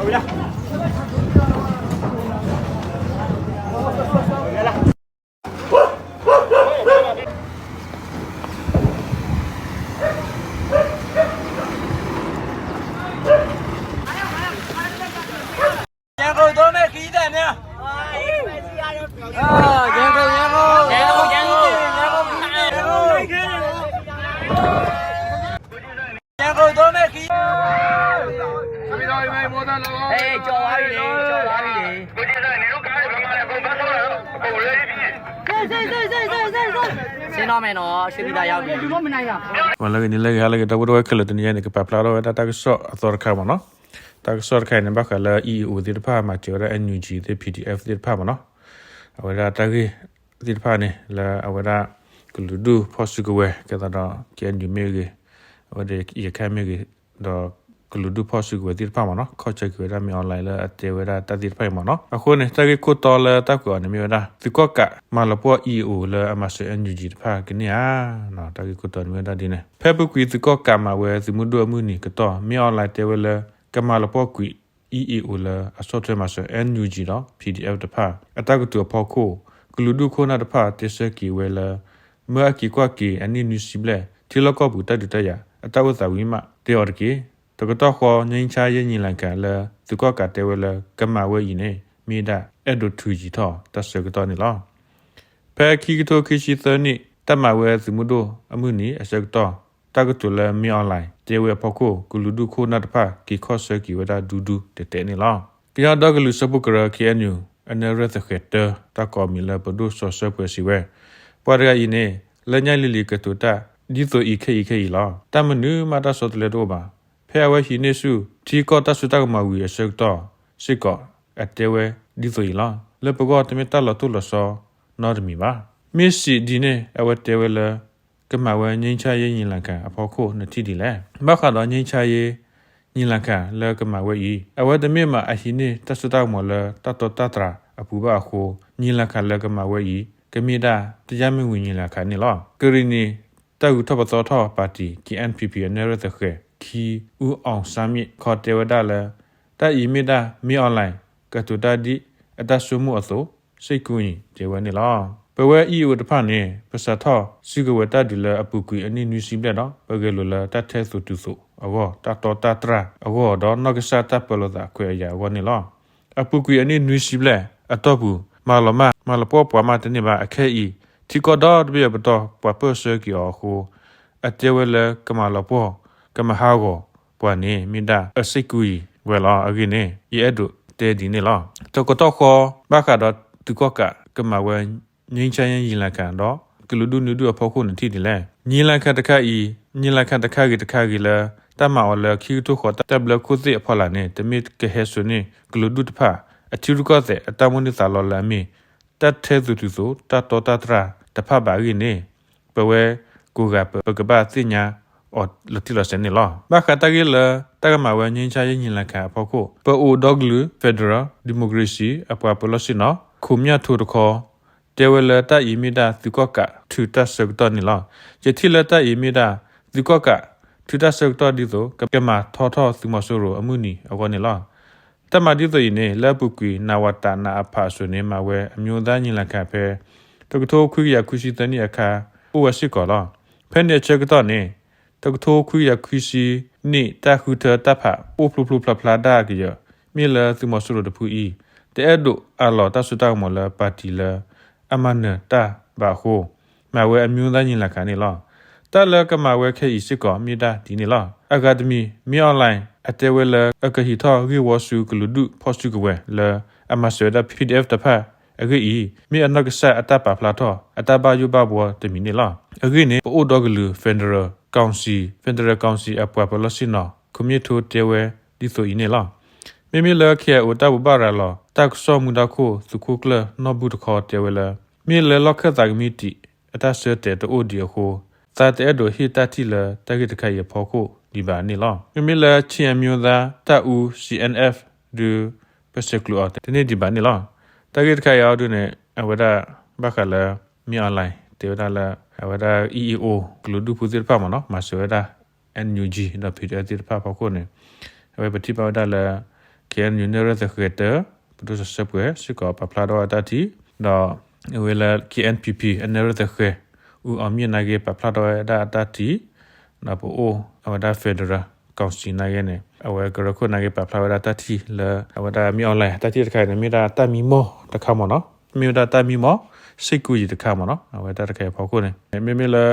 ပှၤလၢဂ့ၤန့ၣ်လၢဂ့ၤ ဟါလၢဂ့ၤ ဒီပုၢ်ဝဲၢ်ခဲလၢာ် တနံၤအံၤန့ၣ် ကပာ်ဖျါထီၣ်ဝဲဒၣ်တၢ်ကစီၣ်အသီတခါမ့ၢ်နီၤ. တၢ်ကစီၣ်တခါအံၤန့ၣ် ဘၣ်ဃးလၢ E A O သ့ၣ်တဖၣ် မၤစၢၤဝဲဒၣ် N U G သ့ၣ် P D F သ့ၣ်တဖၣ်မ့ၢ်နီၤ. အဝဲဒၣ်တၢ်ဂ့ၢ်သ့ၣ်တဖၣ်န့ၣ် လၢအဝဲဒၣ် ကလုာ်ဒူၣ်ဖီၣ်စုကဝဲၤ ကဲသးဒီး K N U မ့ၢ်ဂ့ၤ, အဝဲဒၣ်ရခဲၣ်မ့ၢ်ဂ့ၤ, ဒီးကလုာ်ဒူၣ်ဖီၣ်စုကဝဲၤသ့ၣ်တဖၣ်မ့ၢ်နီၤ ခီၣ်ဆၢက့ၤဝဲဒၣ် မင်းအောင်လှိုင် လၢအတဲဝဲဒၣ်တၢ်သ့ၣ်တဖၣ်အံၤမ့ၢ်နီၤ. အဃိန့ၣ် တၢ်ဂ့ၢ်ခိၣ်တီလၢတၢ်ကွဲးအီၤန့ၣ်မ့ၢ်ဝဲဒၣ် သုးကီၣ်ကးမၤလီၤပှီၢ် E A O လၢအမၤစၢၤ N U G တဖၣ်ကန့ၢ်ဧါ. တၢ်ဂ့ၢ်ခိၣ်တီန့ၣ်မ့ၢ်ဝဲဒၣ်ဒ်န့ၣ် ဖဲအပူၤကွံာ် သုးကီၣ်ကးမၤဝဲသုးမုၢ်ဒိၣ်အမုၢ်နံၤကတီၢ် မင်းအောင်လှိုင် တဲဝဲလၢ ကမၤလီၤပှီၢ်ကွံာ် E A O လၢအဆီၣ်ထွဲမၤစၢၤ N U G ဒီး P D F တဖၣ် အတၢ်ကတိၤအဖီခိၣ် ကလုာ်ဒူၣ်ခိၣ်နၢ်တဖၣ်တဲဆၢက့ၤဝဲလၢ မၢအက့ၤကွၢ်က့ၤအနံၣ်နွံဆံဘျဲၣ် ထံလီၢ်ကီၢ်ပူၤတၢ်ဒုးတၢ်ယၤအတၢ်အိၣ်သးဝံၤမး တဲအီၤတက့ၢ်. တကတီၢ်ဃီ ငြိမ်းချမ်းရေးညီလာခံ လၢသုးကီၣ်ကးတဲဝဲလၢကမၤဝဲအံၤန့ၣ် မ့ၢ်ဒၣ်အဲၣ်ဒိးထုးယံၤထီၣ်တၢ်ဆၢကတီၢ်န့ၣ်လီၤ. ဖဲခံကထိခံဆံသၢနံၣ် တၢ်မၤဝဲသုးမုၢ်ဒိၣ်အမုၢ်နံၤအဆၢကတီၢ် တၢ်ကတိၤလၢ မင်းအောင်လှိုင် တဲဝဲအဖီခိၣ် ကလုာ်ဒူၣ်ခိၣ်နၢ်တဖၣ် က့ၤခီၣ်ဆၢက့ၤဝဲဒၣ်ဒူဒူတဲာ်တဲာ်န့ၣ်လီၤ. ကညီဒီကလုာ်စၢဖှိၣ်ကရၢ K N U အနဲၣ်ရွဲၣ်သဃဲၤတၢ တၢ်ကိးမံၤလၢပဒိၣ်စီၤစၢဖှဲးစံးဝဲ, ပှၤတဂၤအံၤန့ၣ် လၢညါလံၤလံၤကတိၤတၢ် ဒ်သိးအံၤခဲအံၤခဲအံၤလီၤ. တၢ်မနုၤမးတၢ်ဆီတလဲတအိၣ်ဘၣ်. ဖဲအဝဲဟံးန့ၢ်ဆူၣ် ထံကီၢ်တၢ်စိတၢ်ကမီၤဝံၤအဆၢကတီၢ်စ့ၢ်ကီး အတဲဝဲဒ်သိးအံၤလီၤ. လၢပဂီၢ်တမ့ၢ်တၢ်လီၤတိၢ်လီၤဆီနီတမံၤဘၣ်. မ့ၢ်စံးဒ်န့ၣ် အဝဲတဲဝဲလၢ ကမၤဝဲ ငြိမ်းချမ်းရေးညီလာခံ အဖီခိၣ်နထံၣ်ဒ်လဲၣ်. ဘၣ်ဃးဒီး ငြိမ်းချမ်းရေးညီလာခံ လၢကမၤဝဲအံၤ အဝဲတမ့ၢ်မးအဟံးန့ၢ်တၢ်စိတၢ်ကမီၤလၢတၢ်တီတၢ်တြၢ်အပူၤဘၣ်အဃိ ညီလာခံ လၢကမၤဝဲအံၤ ကမ့ၢ်ဒၣ် တရားမဝင်ညီလာခံ န့ၣ်လီၤ. ကရံၣ်နံၣ်တၢ်ဂုၤထီၣ်ပသီထီၣ်ပၣ်တံၣ် K N P P အနဲၣ်ရွဲၣ်သဃဲၤခံ ဦးအောင်ဆန်းမြင့် ခီတဲဝဲဒၣ်လၢ တၢ်အံၤမ့ၢ်ဒၣ် မင်းအောင်လှိုင် ကတိၤတၢ်ဒ်အတၢ်ဆိကမိၣ်အသိး စ့ၢ်ကီးအံၤ တဲဝဲန့ၣ်လီၤ. ပဝဲ E A O တဖၣ်န့ၣ် ပစးထီၣ်စုကဝဲၤတၢ်ဒုးလၢအပူၤကွံာ်အနံၣ်နွံဆံဘျဲၣ်ဒီး ပဂဲၤလိာ်လၢတၢ်ထဲသိးတုၤသိးအဂီၢ် တၢ်တီတၢ်တြၢ်အဂီၢ်ဒီး နီၢ်ကစၢ်တၢ်ပၢလီၤသးခွဲးအယာ်အဂီၢ်န့ၣ်လီၤ. အပူၤကွံာ်အနံၣ်နွံဆံဘျဲၣ်အတီၢ်ပူၤ မၤလီၤမၢ် မၤလီၤပှီၢ်ပှၤမးတန့ၢ်ဘၣ်. အခဲအံၤ ထံကီၢ်ဒီတဘ့ၣ်အပတီၢ် ပှၤပၢၢ်ဆၢက့ၤအီၤအဃိ အတဲဝဲလၢကမၤလီၤပှီၢ် ကမၤဟးဂီၤပှၤန့ၣ် မ့ၢ်ဒၣ်အစ့ၢ်ကီးဝဲလီၤ. အဂ့ၢ်န့ၣ် ယအဲၣ်ဒိးတဲဒ်န့ၣ်လီၤ. တကတီၢ်ဃီ ဘၣ်ဃးဒီးသုးကီၣ်ကးကမၤဝဲ ငြိမ်းချမ်းရေးညီလာခံ ဒီးကလုာ်ဒူၣ်နုာ်ဒူၣ်အဖီခိၣ်နထံၣ်ဒ်လဲၣ်. ညီလာခံတခါအံၤ ညီလာခံတခါဂ့ၤတခါဂ့ၤလၢ တၢ်မၤအီၤလၢခံကထိဃီတၢ်ဘျၢခိၣ်သ့ၣ်အဖီလာ်န့ၣ် တမ့ၢ်ကဟဲစိာ်န့ၢ်ကလုာ်ဒူၣ်တဖၣ် အထံရူၢ်ကီၢ်သဲးအတၢ်မိၣ်န့ၢ်သးလီလၢအမ့ၢ် တၢ်ထဲသိးတုၤသိး တၢ်တီတၢ်တြၢ်တဖၣ်ဘၣ်အဂ့ၢ်န့ၣ် ပဝဲကိးဂၤပကဘၣ်သ့ၣ်ညါအီၤလီၤတံၢ်လီၤဆဲးန့ၣ်လီၤ. ဘၣ်ဃးတၢ်ဂ့ၢ်လၢ တၢ်ကမၤဝဲ ငြိမ်းချမ်းရေးညီလာခံ အဖီခိၣ် ပအိၣ်ဒီကလုာ် Federal Democracy အပှၤပၢၤလီၢ်ဆ့ၣ်နီၤ ခိးမၠၣ်ထိတခီ တဲဝဲလၢတၢ်အံၤမ့ၢ်ဒၣ်သုးကီၣ်ကးထုးတၢ်ဆၢကတီၢ်န့ၣ်လီၤ. ယထံၣ်လၢတၢ်အံၤမ့ၢ်ဒၣ် သုးကီၣ်ကးထုးတၢ်ဆၢကတီၢ်ဒ်သိး ကမၤထီထီၣ်သုးမီၤစိရိၤအမုၢ်နံၤအဂီၢ်န့ၣ်လီၤ. တၢ်မၤဒ်သိးအံၤန့ၣ် လၢအပူၤကွံာ် နဝတ နအဖ အစိၤန့ၣ် မၤဝဲအမျိုးသားညီလာခံ ဖဲ တကထိခွံကယၤခွံဆံသၢနံၣ်အခါ အိၣ်ဝဲစ့ၢ်ကီးလီၤ. ဖဲန့ၣ်အဆၢကတီၢ်န့ၣ် တကထိခွံကယၤခွံဆံနံၣ် တၢ်ဃုထၢတၢ်ဖး အိၣ်ဖျိဖျိဖျါဖျါဒၣ်ကယၢၤ မ့ၢ်လၢသုးမီၤစိရိၤတဖုအံၤ တအဲၣ်ဒိးအးလီၤတၢ်စိတၢ်ကမီၤလၢပၣ်တံၣ်လၢအမၤနၢၤတၢ်ဘၣ်အဃိ မၤဝဲအမျိုးသားညီလာခံ န့ၣ်လီၤ. တၢ်လၢကမၤဝဲခဲအံၤစ့ၢ်ကီးမ့ၢ်ဒၣ်ဒ်န့ၣ်လီၤ. အဂၤတမံၤ မင်းအောင်လှိုင် အတဲဝဲလၢအကဟံးထီၣ်ဂ့ၢ်ဝီဆူကလုာ်ဒူၣ်ဖီၣ်စုကဝဲၤလၢအမၤစၢၤဝဲဒၣ် P D F တဖၣ်အဂ့ၢ်အံၤ မ့ၢ်အနီၢ်ကစၢ်အတၢ်ပာ်ဖျါထီၣ်အတၢ်ဘၣ်ယိၣ်ဘၣ်ဘှီတမံၤန့ၣ်လီၤ. အဂ့ၢ်န့ၣ် ပအိၣ်ဒီကလုာ် Federal Council, Federal Council အပှၤပၢၤလီၢ်ဆ့ၣ်နီၤ ခိးမၠၣ်ထိတဲဝဲဒ်သိးအံၤန့ၣ်လီၤ. မ့မ့ၢ်လၢ K I O တၢ်ဘိးဘၣ်ရၤလီၤ တၢ်ကစီၣ်မူဒါခိၣ် သုးခိၣ်ကျၢၢ်နီၢ်ဘူၣ်တခီတဲဝဲလၢ မ့ၢ်လၢလီၢ်ခၢၣ်သးကမံးတံာ် အတၢ်ဆၢတဲာ်တအိၣ်ဒံးအဃိ သးတအဲၣ်ဒိးဟ့ၣ်တၢ်ထံၣ်လၢတၢ်ဂ့ၢ်တခါအံၤအဖီခိၣ်ဒံးဘၣ်န့ၣ်လီၤ. မ့မ့ၢ်လၢ ချင်းအမျိုးသားတပ်ဦး C N F ဒုး ပဆဲးကျိးအီၤတန့ၢ်ဒံးဘၣ်န့ၣ်လီၤ. တၢ်ဂ့ၢ်တခါအံၤအီၤဒုးန့ၣ် အဝဲဒၣ်ဘၣ်ဃးလၢ မင်းအောင်လှိုင် တဲဝဲဒၣ်လၢ အဝဲဒၣ် E A O ကလုာ်ဒူၣ်ဖိသ့ၣ်တဖၣ်မ့ၢ်နီၤ မၤစၢၤဝဲဒၣ် N U G ဒီး P D F သ့ၣ်တဖၣ်အဖီခိၣ်န့ၣ် အဝဲပထံၣ်ဘၣ်ဝဲဒၣ်လၢ K KNU နဲၣ်ရွဲၣ်သဃဲၤတၢ ပဒိၣ်စီၤစၢပှဲၤစ့ၢ်ကီးပာ်ဖျါထီၣ်ဝဲတၢ်ထံၣ်, ဒီးအဝဲလၢ KNPP အနဲၣ်ရွဲၣ်သဃဲၤ အူအီၤမ့ၢ်နာ်က့ ပာ်ဖျါထီၣ်ဝဲဒၣ်အတၢ်ထံၣ်, ဒီးပအိၣ်အဝဲဒၣ် Federal Council နာ်က့န့ၣ် အဝဲကရၢခိၣ်နာ်က့ ပာ်ဖျါဝဲဒၣ်တၢ်ထံၣ်လၢ အဝဲဒၣ်မ့ၢ် online တၢ်ထံၣ်တခါအံၤန့ၣ် မ့ၢ်ဒၣ်တၢ်မံမီၢ်တခါမ့ၢ်နီၤ, မ့ၢ်ဝဲဒၣ်တၢ်မံမီၢ် စ့ၢ်ကီးယံၤတခါမ့ၢ်နီၤ, အဝဲတၢ်တခါအံၤအဖီခိၣ်န့ၣ် မ့မ့ၢ်လၢ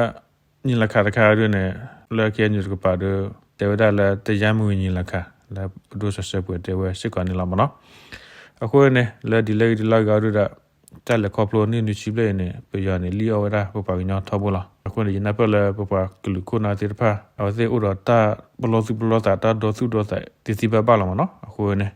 ညီလာခံတခါဒုန့ၣ် လၢ KNU တကပၤဒီး တဲဝဲဒၣ်လၢ တရားမဝင် ညီလာခံ လၢပဒိၣ်စီၤစၢပှဲၤတဲဝဲစ့ၢ်ကီးန့ၣ်လီၤမ့ၢ်နီၤ. အဃိန့ၣ် လၢဒ်လဲၣ်ဂ့ၤဒ်လဲၣ်ဂ့ၤအံၤဒုဒီး တၢ်လဲၤခီဖျိနံၣ်နွံဆံဘျဲၣ်အံၤန့ၣ် ပယီၤန့ၣ် လံၣ်အီၣ်ဝဲဒၣ်ပပှၤကညီထီဘိလီၤ. အဃိန့ၣ် ယနၢ်ပၢၢ်လၢပပှၤကလုာ်ခိၣ်နၢ်သ့ၣ်တဖၣ် အဝဲသ့ၣ်အိၣ်ဒီးတၢ်ပလီၢ်သူၣ်ပလီၢ်သး တၢ်ဒီသူၣ်ဒီသးသ့သ့ဘၣ်ဘၣ်လီၤမ့ၢ်နီၤ. အဃိန့ၣ်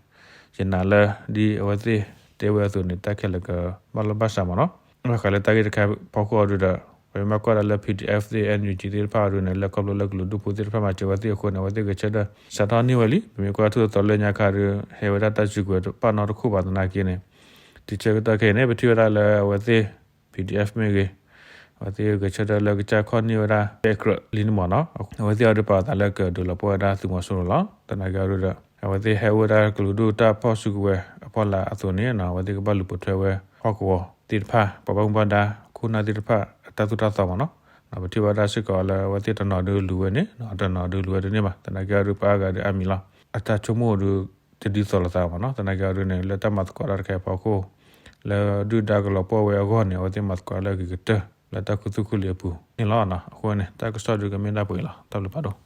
ယနာ်လၢဒ်အဝဲသ့ၣ်တဲဝဲအသိးန့ၣ် တၢ်ခဲလၢာ်ကဘၣ်လီၤဘၣ်စးမ့ၢ်နီၤ. ဘၣ်ဃးလၢတၢ်ဂ့ၢ်တခါအံၤအဖီခိၣ်အံၤဒုဒီး ပမ့ၢ်ကွၢ်ဒၣ်လၢ PDF သ့ၣ် NUG သ့ၣ်တဖၣ်အံၤဒုန့ၣ် လဲၤခီဖျိလၢကလုာ်ဒူၣ်ဖိသ့ၣ်တဖၣ်မၤစၢၤဝဲသ့ၣ်အဃိန့ၣ် အဝဲသ့ၣ်ဂဲၤဆၢထၢၣ် စးထီၣ်န့ၢ်ဝဲလံ. ပမ့ၢ်ကွၢ်ထူၣ်သီလၢညါခါဒု ဟဲဝဲဒၣ်တၢ်စုကဝဲၤတဖၣ်နီတခိၣ်ဘၣ်သနာ်က့န့ၣ် တဆၢကတီၢ်ခဲအံၤန့ၣ် ပထံၣ်ဝဲဒၣ်လၢအဝဲသ့ၣ် PDF မ့ၢ်ဂ့ၤ အဝဲသ့ၣ်ဂဲၤဆၢထၢၣ်လၢကစၢ်ခီၣ်န့ၢ်ဝဲဒၣ် ပဲကြၢးလံန့ၣ်မ့ၢ်နီၤ. အဝဲသ့ၣ်အံၤဒုးပာ်အသးလၢကဒုးလီၤပှီၢ်ဝဲဒၣ်သုးမီၤစိရိၤလီၤ. သနာ်က့အံၤဒုဒီး အဝဲသ့ၣ်ဟဲအိၣ်ဝဲဒၣ်ကလုာ်ဒူၣ်တၢ်ဖီၣ်စုကဝဲၤအဖီလာ်အသိးန့ၣ် အဝဲသ့ၣ်ကဘၣ်လူၤပိာ်ထွဲဝဲဟီၣ်ကဝီၤသ့ၣ်တဖၣ် ပှၤဘၣ်မူဘၣ်ဒါခိၣ်နၢ်သ့ၣ်တဖၣ်အတၢ်သိၣ်တၢ်သီမ့ၢ်နီၤ. ပထံၣ်ဘၣ်ဒၣ်စ့ၢ်ကီးလၢအဝဲသ့ၣ်တနီၤဒုးလူၤဝဲန့ၣ် တနီၤဒုးလူၤဝဲတန့ၢ်ဘၣ်. သနာ်က့အံၤဒုးပှၤအါဂၤဒုးအါမံၤလီၤ. အတၢ်ဆိကမိၣ်ဒုး တဒ်သိးလိာ်သးမ့ၢ်နီၤ. သနာ်က့အံၤဒုန့ၣ် လၢတၢ်မၤသကိးတၢ်တခါအံၤအဖီခိၣ် လၢဒုၣ်ဒါကလီၤပှီၢ်ဝဲအဂီၢ်န့ၣ် အဝဲသ့ၣ်မၤသကိးလၢအဂ့ၤကတၢၢ် လၢတၢ်ခူသူၣ်ခူလံၤအပူၤန့ၣ်လီၤ. အဃိန့ၣ် တၢ်ကစီၣ်ဒုကမ့ၢ်ဒၣ်ပှဲၤအံၤလီၤ. တၢ်ဘျုးဖးဒိၣ်.